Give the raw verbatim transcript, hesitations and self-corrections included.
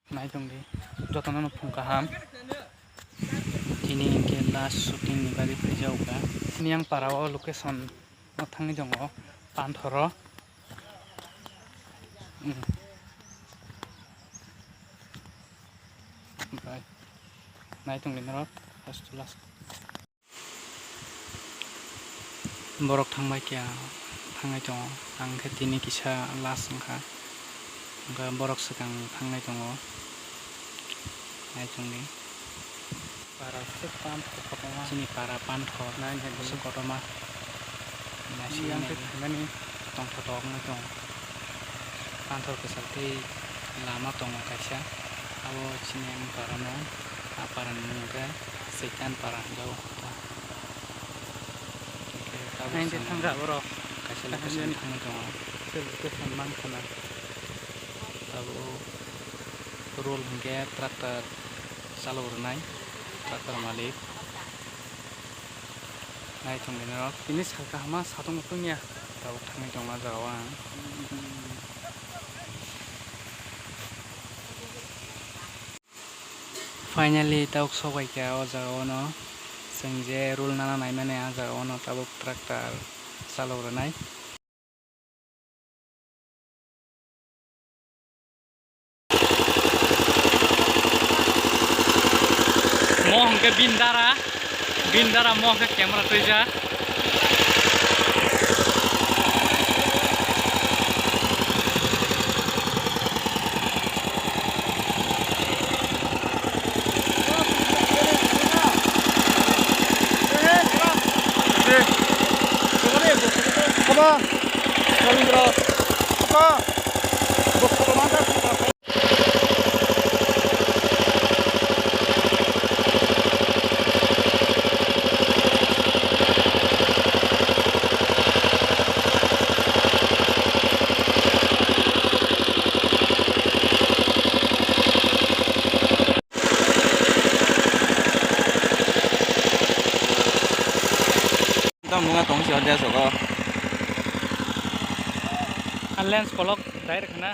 Nai tong di, jotono no phung kaham. Tini hinkhe last shooting ni bagwi phaijak kha. Tini ang para o location o thangwi tongo, Panthor o. Hmm. Omprai nai tong di norok first to last. Borok thangbai kha, thangwi tongo. Ang khe tini kisa last wngkha. Hwnkhe borok swkang thangwi tongo. Nai tong di. Para se Panthor kotorma. Chini para Panthor. Nai, nai, nai. Bwswk kotorma. Naisik yang nai. Khe phaimani tongthotok wngwi tongo. Panthor kwchak tei lama tongo kaisa. Abo chini ang parano, a parani mung khe Saitan para hwnjago. Hwnkhe tabuk Nai, nai, chwng thangkha borok. Kaisa location thangwi tongo. Se location mankha na. Tabuk role hwnkhe tractor chalok rwnai, tractor malik. Nai tong di norok. Tini sal kaham ma satung tungya. Tabuk thangwi tongma jaga o ang. Finally tabuk sok bai kha o jaga o no. Chwng je role nana naimani a jaga o no tabuk tractor chalok rwnai. Mo hwnkhe bini dara, bini dara mo hwnkhe camera twijak. Tamo nunga tong si hanja sogo. Lens kolok direct na.